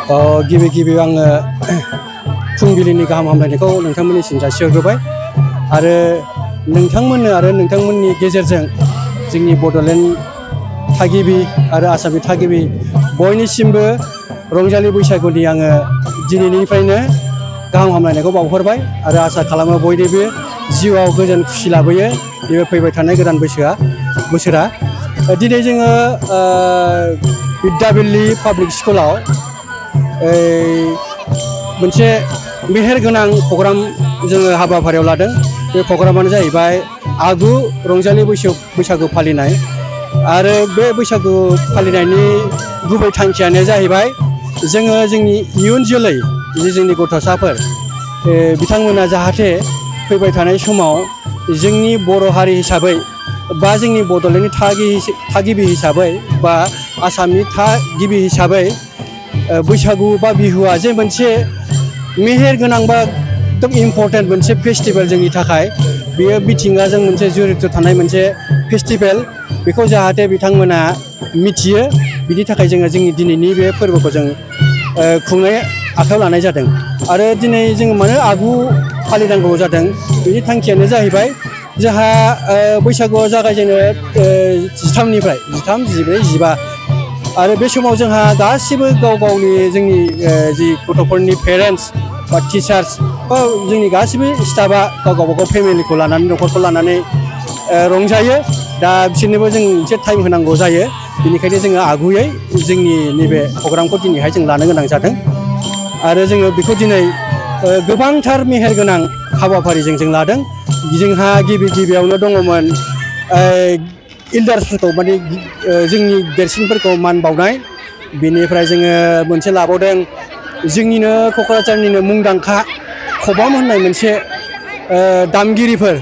गिबि गिबि आङो फुंबिलिनि गाहाम हामलायनायखौ नोंथांमोननिसिम जासिहरग्रोबाय आरो नोंथांमोननो आरो नोंथांमोननि गेजेरजों जोंनि बड'लेण्ड थागिबि आरो आसामनि थागिबि बयनिसिमबो रंजालि बैसागुनि आङो दिनैनिफ्रायनो गाहाम हामलायनायखौ बावहरबाय आरो आसा खालामो बयनिबो जिउआव गोजोन खुसि लाबोयो बे फैबाय थानाय गोदान बोसोरा दिनै जोङो बिद्याबिल्ली पाब्लिक स्कुलाव मोनसे मेहेरगोनां प्रग्राम जोङो हाबाफारियाव लादों। बे प्रग्रामानो जाहैबाय आगु रंजालि बैसागु फालिनाय आरो बे बैसागु फालिनायनि गुबै थांखियानो जाहैबाय जोङो जोंनि इयुन जोलै जोंनि गथ'साफोर बिथांमोना जाहाथे फैबाय थानाय समाव जोंनि बर' हारि हिसाबै बा जोंनि बड'लेण्डनि थागिबि हिसाबै बा आसामनि थागिबि हिसाबै बैसागु बा बिहुआ जे मोनसे मेहेरगोनां बा एकदम इम्परटेन्ट मोनसे फेस्टिभेल जोंनि थाखाय बेयो मिथिंगाजों मोनसे जड़ित थानाय मोनसे फेस्टिभेल बेखौ जाहाथे बिथांमोना मिथियो बिनि थाखाय जोङो जोंनि दिनैनि बे फोरबोखौ जों खुंनाय आखायाव लानाय जादों आरो दिनै जोङो मानो आगु फालिनांगौ जादों बिनि थांखियानो जाहैबाय जोंहा बैसागुआ जागायजेनो 13निफ्राय 13, 14, 15 आरो बे समाव जोंहा गासिबो गाव गावनि जोंनि जि गथ'फोरनि पेरेन्टस बा टिचार्स बा जोंनि गासिबो स्टाफआ गाव गावबागाव फेमिलिखौ लानानै न'खरखौ लानानै रंजायो दा बिसोरनोबो जों मोनसे टाइम होनांगौ जायो बेनिखायनो जोङो आगुयै जोंनि नैबे प्रग्रामखौ दिनैहाय जों लानो गोनां जादों आरो जोङो बेखौ दिनै गोबांथार मेहेरगोनां हाबाफारिजों जों लादों जोंहा गिबियावनो दङमोन इल्डार्सफोरखौ माने जोंनि देरसिनफोरखौ मान बावनाय बेनिफ्राय जोङो मोनसे लाबावदों जोंनिनो क'क्राझारनिनो मुंदांखा खबाम होननाय मोनसे दामगिरिफोर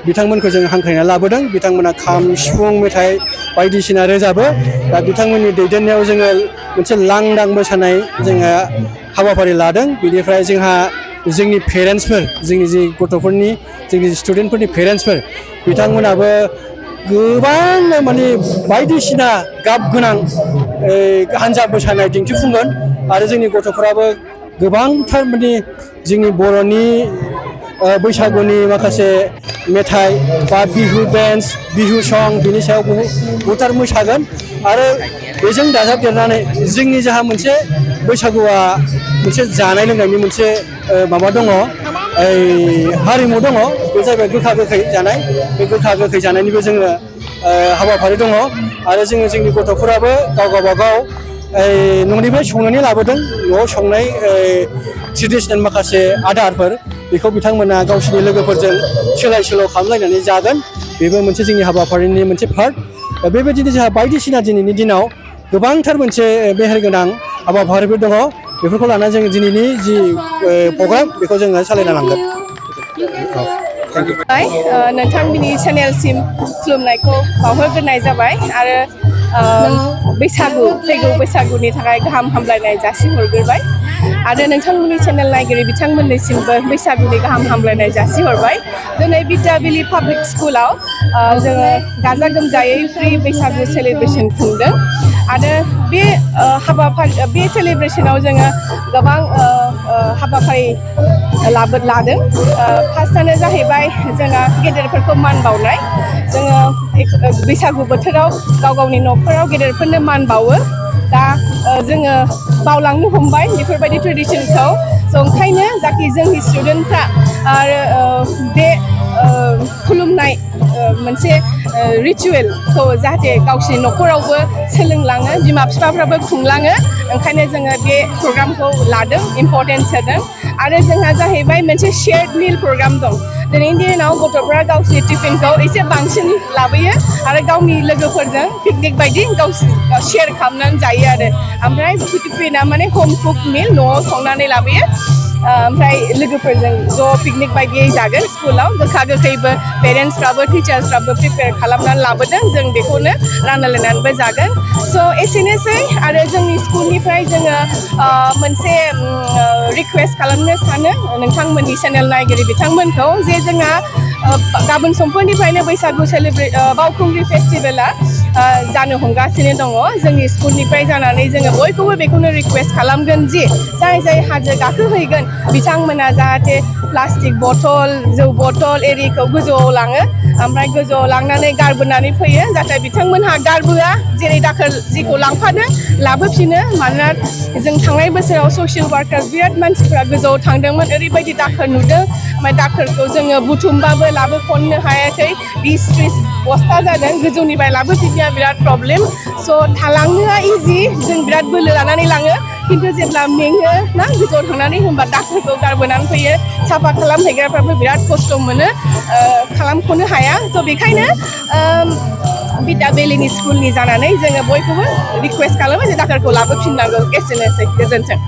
बिथांमोनखौ जों हांख्रायना लाबोदों बिथांमोना खाम सिफुं मेथाइ बायदिसिना रोजाबो दा बिथांमोननि दैदेननायाव जोङो मोनसे लांदां मोसानाय जोङो हाबाफारि लादों बेनिफ्राय जोंहा जोंनि पेरेन्टसफोर जोंनि जि गथ'फोरनि जोंनि स्टुडेन्टफोरनि पेरेन्टसफोर बिथांमोनाबो गोबां माने बायदिसिना गाब गोनां हान्जा मोसानाय दिन्थिफुंगोन आरो जोंनि गथ'फोराबो गोबांथार माने जोंनि बर'नि बैसागुनि माखासे मेथाइ बा बिहु डेन्स बिहु सं बिनि सायाव बहुथार मोसागोन आरो बेजों दाजाबदेरनानै जोंनि जाहा मोनसे बैसागुआ मोनसे जानाय लोंनायनि मोनसे माबा दङ हारिमु दङ बे जाहैबाय गोखा गोखै जानाय बे गोखा गोखै जानायनिबो जोङो हाबाफारि दङ आरो जोङो जोंनि गथ'फोराबो गाव गावबागाव न'निफ्राय संनानै लाबोदों न'आव संनाय ट्रेडिसनेल माखासे आदारफोर बेखौ बिथांमोना गावसोरनि लोगोफोरजों सोलाय सोल' खालामलायनानै जागोन बेबो मोनसे जोंनि हाबाफारिनि मोनसे पार्ट बेबायदिनो जोंहा बायदिसिना दिनैनि दिनाव गोबांथार मोनसे मेहेरगोनां हाबाफारिफोर दङ बेफोरखौ लानानै जों दिनैनि जि प्रग्राम बेखौ जोङो सालायना लांगोन नोंथांमोननि चेनेलसिम खुलुमनायखौ बावहरग्रोनाय जाबाय आरो फैगौ बैसागुनि थाखाय गाहाम हामलायनाय जासिहरग्रोबाय आरो नोंथांमोननि चेनेल नायगिरि बिथांमोननिसिमबो बैसागुनि गाहाम हामलायनाय जासिहरबाय दिनै बिद्याबिल्ली पाब्लिक स्कुलाव जोङो गाजा गोमजायै फ्रि बैसागु सेलिब्रेसन खुंदों आरो बे सेलिब्रेसनाव जोङो गोबां हाबाफारि लादों फार्स्टआनो जाहैबाय जोंहा गेदेरफोरखौ मान बावनाय जोङो बैसागु बोथोराव गाव गावनि न'खराव गेदेरफोरनो मान बावो दा जोङो बावलांनो हमबाय बेफोरबायदि ट्रेडिसनखौ ओंखायनो जाखि जोंनि स्टुडेन्टफ्रा आरो बे खुलुमनाय मोनसे रिचुवेलखौ जाहाथे गावसोरनि न'खरावबो सोलोंलाङो बिमा बिफाफ्राबो खुंलाङो ओंखायनो जोङो बे प्रग्रामखौ लादों इम्परटेन्स होदों आरो जोंहा जाहैबाय मोनसे शेयार्ड मिल प्रग्राम दं दिनैनि दिनाव गथ'फ्रा गावसोरनि टिफिनखौ एसे बांसिन लाबोयो आरो गावनि लोगोफोरजों पिकनिक बायदि गावसोर शेयार खालामनानै जायो आरो ओमफ्राय टिफिना माने हम कुक मिल न'आव संनानै लाबोयो ओमफ्राय लोगोफोरजों ज' पिकनिक बायदियै जागोन स्कुलाव गोखा गोखैबो पेरेन्टसफ्राबो टिचार्सफ्राबो प्रिपेयार खालामनानै लाबोदों जों बेखौनो रानलायनानैबो जागोन स' एसेनोसै आरो जोंनि स्कुलनिफ्राय जोङो मोनसे रिकुवेस्ट खालामनो सानो नोंथांमोननि चेनेल नायगिरि बिथांमोनखौ जे जोंहा गाबोन समफोरनिफ्रायनो बैसागु बावखुंग्रि फेस्टिभेला जानो हमगासिनो दङ जोंनि स्कुलनिफ्राय जानानै जोङो बयखौबो बेखौनो रिक्वेस्ट खालामगोन जि जाय हाजो गाखोहैगोन बिथांमोना जाहाथे प्लास्टिक बथल जौ बथल एरिखौ गोजौआव लाङो ओमफ्राय गोजौआव लांनानै गारबोनानै फैयो जाहाथे बिथांमोनहा गारबोआ जेरै दाखोर जिखौ लांफादों लाबोफिनो मानोना जों थांनाय बोसोराव ससियेल वार्कार बिराद मानसिफ्रा गोजौआव थांदोंमोन ओरैबायदि दाखोर नुदों ओमफ्राय दाखोरखौ जोङो बुथुमबाबो लाबोख'नो हायाखै 20-30 बस्ता जादों गोजौनिफ्राय लाबोफिननाया बिराद प्रब्लेम स' थालांनोआ इजि जों बिराद बोलो लानानै लाङो खिन्थु जेब्ला मेङो ना गोजौआव थांनानै होनबा दाखोरखौ गारबोनानै फैयो साफा खालामहैग्राफ्राबो बिराद खस्थ' मोनो खालामख'नो हाया स' बेखायनो बिद्या बेलिनि स्कुलनि जानानै जोङो बयखौबो रिक्वेस्ट खालामो जे दाखोरखौ लाबोफिननांगौ एसेनोसै गोजोन्थों